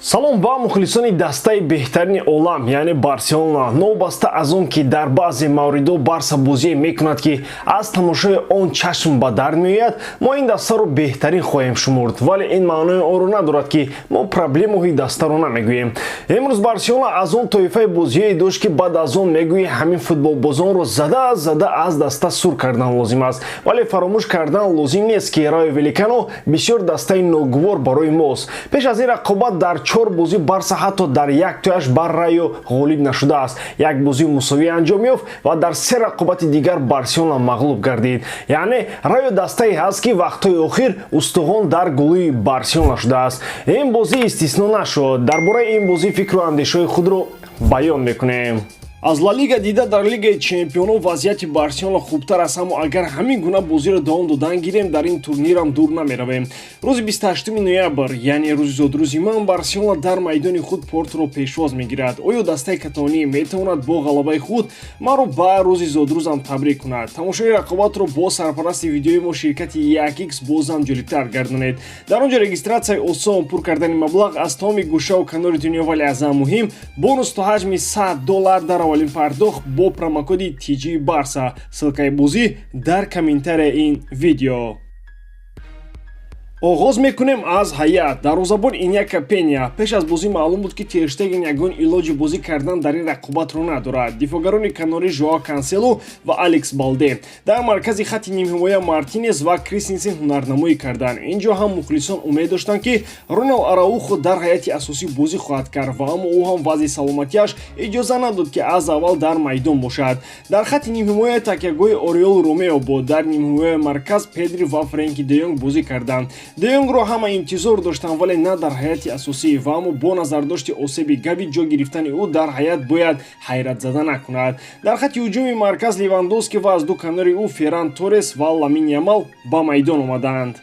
Салом ба мухлисони дастаи беҳтарини олам, яъне Барселона. Новобаста аз он ки дар баъзе мавридҳо Барса бозие мекунад, ки аз тамошои он чашм ба дард меояд, мо ин дастаро беҳтарин хоҳем шумурд, вале ин маънои онро надорад, ки мо проблемаҳои дастаро намегӯем. Имрӯз Барселона аз он тоифаи бозиҳое дошт, ки баъд аз он мегӯӣ, ҳамин футболбозонро зада зада аз даста сур кардан лозим аст. Вале фаромӯш кардан лозим нест, ки Райо Валекано бисёр дастаи ногувор барои мост. Пеш аз ин рақобат дар чор бозӣ Барса ҳатто дар як тояш бар Райо ғолиб нашудааст. Як бозии мусовӣ анҷом ёфт ва дар се рақобати дигар Барселона мағлуб гардид. Яъне Райо дастае ҳаст, ки вақтҳои охир устухон дар гулӯи Барселона шудааст. Ин бозӣ истисно нашуд. Дар бораи ин бозӣ фикру андешаҳои худро баён мекунем. Аз Ла Лига дида дар Лигаи чемпионон вазъияти Барселона хубтар аст, аммо агар ҳамин гуна бозиро давом додан гирем, дар ин турнирам дур намеравем. Рӯзи 28 ноябр, яъне рӯзи зодрӯзи ман, Барселона дар майдони худ Порторо пешвоз мегирад. Оё дастаи каталонӣ метавонад бо ғалабаи худ маро ба рӯзи зодрӯзам табрик кунад? Тамошои рақобатро бо сарпарасти видеои мо, ширкати 1X, бозам ҷолибтар гардонед. Дар он ҷо регистратсияи осон, пур кардани маблағ аз тамоми гӯшаву канори дунё, вале аз ҳама муҳим, бонус то ҳаҷми 100 доллар дар аввалин пардохт бо промокоди TG Барса. Ссылкаи бозӣ дар комментарияи ин видео. Оғоз мекунем аз ҳайат. Дарвозабон Иняка Пеня. Пеш аз бозӣ маълум буд, ки Тер Штеген ягон илоҷи бозӣ кардан дар ин рақобатро надорад. Дифоъгарони канорӣ Жоао Канселу ва Алекс Балде, дар маркази хатти нимҳимоя Мартинес ва Кристенсен ҳунарнамоӣ карданд. Ин ҷо ҳам мухлисон умед доштанд, ки Роналд Араухо дар ҳайати асосӣ бозӣ хоҳад кард ва аммо ӯ ҳам вазъи саломатиаш иҷоза надод, ки аз аввал дар майдон бошад. Дар хатти нимҳимоя такягоҳи Ориол Ромео буд. Дар нимҳимояи марказ Педри ва Френки де Йонг бозӣ карданд. Де Йонгро ҳама интизор доштанд, вале на дар ҳайати асосӣ ва аммо бо назардошти осеби Гави ҷо гирифтани ӯ дар ҳайат бояд ҳайратзада накунад. Дар хатти ҳуҷуми марказ Левандовски ва аз ду канори ӯ Ферран Торрес ва Ламин Ямал ба майдон омаданд.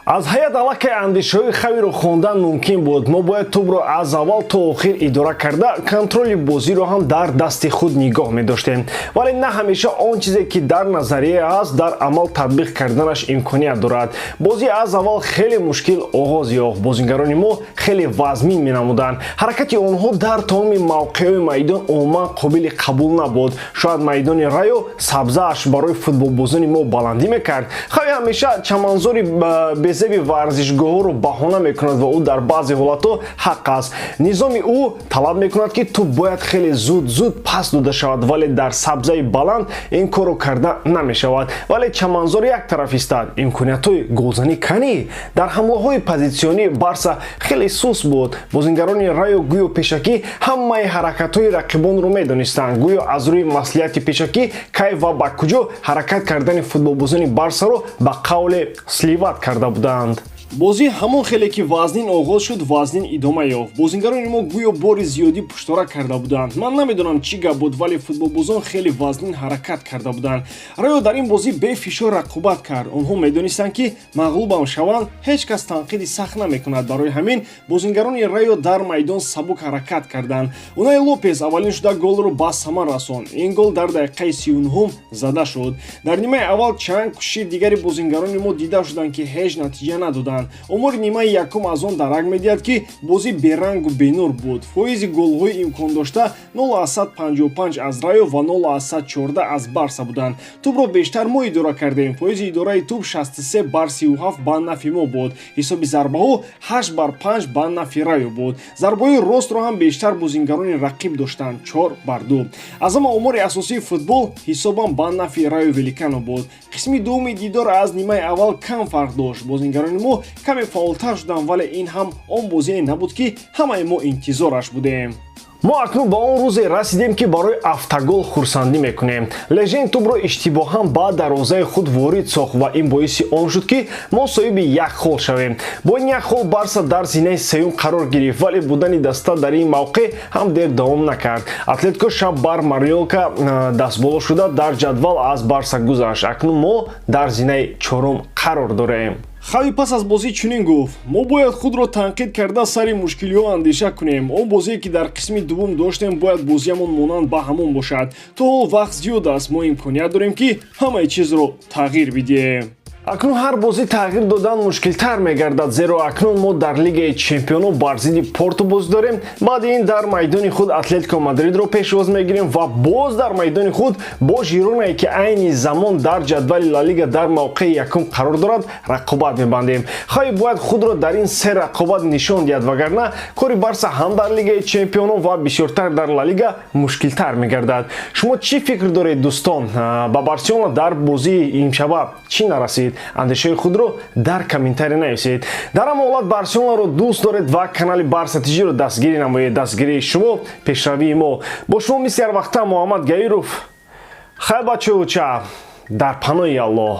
Аз ҳайат аллакай андешаҳои Хавиро хондан мумкин буд. Мо бояд тӯбро аз аввал то охир идора карда, контроли бозиро ҳам дар дасти худ нигоҳ медоштем, вале на ҳамеша он чизе, ки дар назария аст, дар амал татбиқ карданаш имконият дорад. Бозӣ аз аввал хеле мушкил оғоз ёфт. Бозингарони мо хеле вазмин менамуданд. Ҳаракати онҳо дар тамоми мавқеъҳои майдон умуман қобили қабул набуд. Шояд майдони Райо сабзааш барои футболбозони мо баландӣ мекард. Хави ҳамеша чаманзори безеби варзишгоҳҳоро баҳона мекунад ва ӯ дар баъзе ҳолатҳо ҳақ аст. Низоми ӯ талаб мекунад, ки тӯб бояд хеле зуд зуд пас дода шавад, вале дар сабзаи баланд ин корро карда намешавад. Вале чаманзор як тараф истад, имкониятҳои голзанӣ канӣ? Дар ҳамлаҳои позитсионӣ Барса хеле сус буд. Бозингарони Райо гӯё пешакӣ ҳамаи ҳаракатҳои рақибонро медонистанд, гӯё аз рӯи маслиҳати пешакӣ кай ва ба куҷо ҳаракат кардани футболбозони Барсаро ба қавле сливать карда буданд. Бозӣ ҳамон хеле ки вазнин оғоз шуд, вазнин идома ёфт. Бозингарони мо гӯё бори зиёдӣ пуштора карда буданд. Ман намедонам, чӣ гап буд, вале футболбозон хеле вазнин ҳаракат карда буданд. Райо дар ин бозӣ бефишор рақобат кард. Онҳо медонистанд, ки мағлубам шаванд, ҳеҷ кас танқиди сахт намекунад. Барои ҳамин бозингарони Райо дар майдон сабук ҳаракат карданд. Унай Лопес аввалин шуда голро ба самар расонд. Ин гол дар дақиқаи 39-ум зада шуд. Дар нимаи аввал чанд кӯшиши дигари бозингарони мо дида шуданд, ки ҳеҷ натиҷа надоданд. Омори нимаи якум аз он дарак медиҳад, ки бозӣ берангу бенур буд. Фоизи голҳои имкондошта 0,55 аз Райо ва 0,14 аз Барса буданд. Тӯбро бештар мо идора кардем. Фоизи идораи тӯб 63 бар 37 ба нафи мо буд. Ҳисоби зарбаҳо 8 бар 5 ба нафи Райо буд. Зарбаҳои ростро ҳам бештар бозингарони рақиб доштанд, 4 бар 2. Аз ҳама омори асосии футбол ҳисобам ба нафи Райо Валекано буд. Қисми дуввуми дидор аз нимаи аввал кам фарқ дошт. Бозингарони мо каме фаъолтар шуданд, вале ин ҳам он бозие набуд, ки ҳамаи мо интизораш будем. Мо акнун ба он рӯзе расидем, ки барои автогол хурсандӣ мекунем. Лежен тӯбро иштибоҳан ба дарвозаи худ ворид сохт ва ин боиси он шуд, ки мо соҳиби як хол шавем. Бо ин як хол Барса дар зинаи сеюм қарор гирифт, вале будани даста дар ин мавқеъ ҳам дер давом накард. Атлетико шаб бар Майорка дастболо шуда, дар ҷадвал аз Барса гузашт. Акнун мо дар зинаи чорум қарор дорем. Хави пас аз бозӣ чунин гуфт: «Мо бояд худро танқид карда, сари мушкилиҳо андеша кунем. Он бозие, ки дар қисми дуввум доштем, бояд бозиамон монанд ба ҳамон бошад. То ҳол вақт зиёд аст, мо имконият дорем, ки ҳамаи чизро тағйир бидиҳем». Акнун ҳар бозӣ тағйир додан мушкилтар мегардад, зеро акнун мо дар Лигаи чемпионо бар зидди Порту бозӣ дорем. Баъди ин дар майдони худ Атлетико Мадридро пешвоз мегирем ва боз дар майдони худ бо Жиронае, ки айни замон дар ҷадвали Ла Лига дар мавқеи якум қарор дорад, рақобат мебандем. Хави бояд худро дар ин се рақобат нишон диҳад, вагарна кори Барса ҳам дар Лигаи чемпионо ва бисёртар дар Ла Лига мушкилтар мегардад. Шумо чӣ фикр доред, дӯстон? Ба Барселона дар бозии имшаба чӣ нарасид? Андешаи худро дар комментария нависед. Дар ҳама ҳолат, Барселонаро дӯст доред ва канали Барса ТЖро дастгирӣ намоед. Дастгирии шумо — пешравии мо. Бо шумо мисли ҳар вақта Муҳаммад Гаиров. Хайр, бачауча, дар паноҳи Аллоҳ.